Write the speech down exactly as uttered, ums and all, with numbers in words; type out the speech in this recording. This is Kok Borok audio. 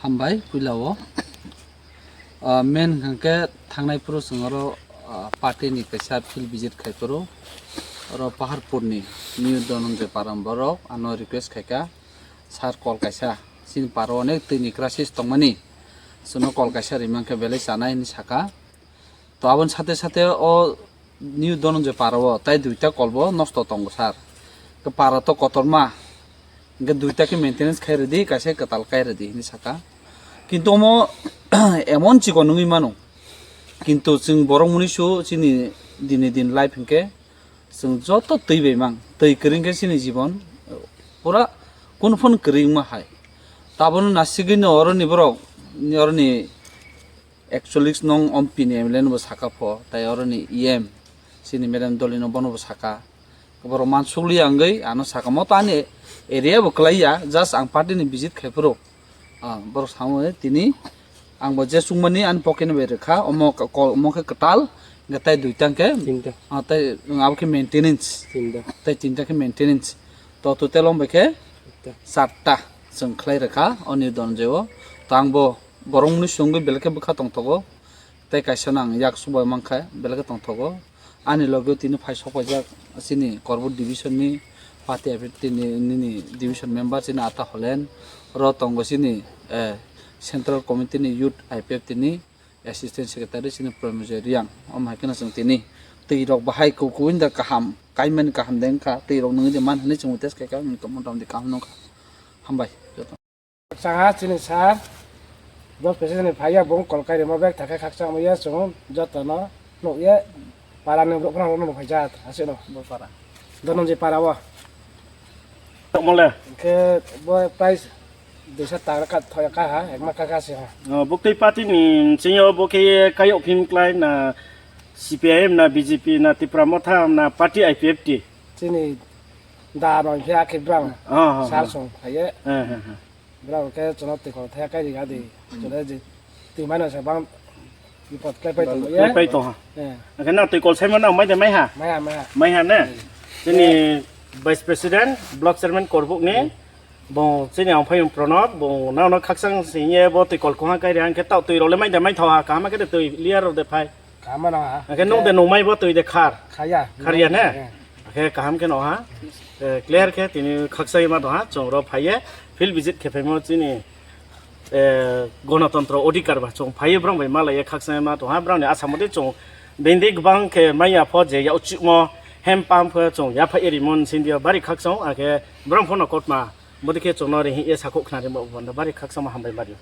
Hambai, puila o. Ah, main hwnkhe thangnai phuru chwng oro, ah, party ni kaisa field visit khai phuru. Oro Paharpur ni New Dhananjay Param borok ano request khaika, "Sir, kol kaisa, chini paro onek twi ni crisis tongmani, chwngno kol kaisa rimang khe belai chanai," hinwi saka. To aboni sate sate o New Dhananjay Para o tai duita kol bo nosto tongo sir. Khe para to kotorma, hingke duita khe maintenance khai rwdi, kaisa kwtal kai rwdi hinwi saka. Kintu omo emon chikon wngwi mano. Kintu chwng borok mwnwi su chini dini din life hingke chwng joto twi bai mang. Twi kwrwi hingke chini jibon pura kunu phano kwrwi wngma hai. Taboni nasigwi no oroni borok, oroni Actually, nong M P ni M L A no bo saka pho, tai oro ni E M, chini madam Dolino bono bo saka. Borok mansukli wngwi ano saka, mo to ani area bo kwlai ya, just ang party ni visit khai phuru. Ah, borok samo tini ang bo je chukmani ani pocket ni bai rwkha, omo ka-, kol, omo khe kwtal, hingke tai duita hingke, Tinta. Ah, tai abo khe maintenance, Tinta. Tai tinta khe maintenance. To total om bai khe Tinta. Charta chwng khlai rwkha, oni donjeo. To ang bo Borok mwnwi songwi belai khe bwkha tongthogo, tei kaisa no ang yak subai mankha, belai khe tongthogo. Ani loge o tini phai sokpaijak chini Korbut division ni party I P F T ni nini division member chini Ata Holen, oro tongo chini, eh, central committee ni youth I P F T ni assistant secretary chini Promejoy Riang. Omo hai kheno chwng tini twi rok bahai ku-, kubui da kaham, kaimani kaham de wngkha, twi rok nungwi de man hinwi chwng test khaikha, wngkha motamoti kaham nungkha. Hambai joto. Khakchang ha chini sir, block president ni phaiya bung kol kairima bag thakhe khakchang maya chwng joto no nukye para ni borok phano rwno phai jat aswk no bo para. Dononji para o. Tongmole. Khe bo price duisa taka ka thoya ka ha, ekma ka ka se ha. O, buktui party ni singyo bo khe kayok phim klai na C P I M na B J P na Tipra Motha na party I P F T. Chini da no khe akhe brang. Ah, ah, sar ah. Song phaiye. Eh, eh, eh. Brang khe chwngno twi khor thaya kai ri gadi. Chwle je twi mano se bang bipot khlai pai tongo ye. Khlai pai tong ha. Eh. Hwnkhe na twi kol sai mano mai de mai ha? Mai ha, mai ha. Mai ha ne? Hmm. Chini vice president, block chairman Korbuk ni, hmm, bo chini ang phai Pranab, bo na no khakchang sing ye bo twi kol khong ha kai ri hwnkhe tao twi rok le mai de mai tho ha, kaham khe de twi layer rok de phai. Kaham no ha. Hwnkhe nung de nung mai bo twi de khar. Khaya. Khar ya ne? Eh. Hwnkhe kaham khe no ha. Eh, clear khe tini khakchai ma tong ha, chwng ro phai ye field visit khe phai mo chini eh, gonotontro odhikar ba chwng phaiwi borok bai malaiya khakchangma tongha, borokni asa motwi chwng bini kwbang khe manya pho je yauchukmo hand pump khe chwng yaphai rimo sindi o bari khakchang, akhe borok phano kotma bwdwi khe chwngno ri hingye sakhuk khnarimo bari khakchangma hambai mari.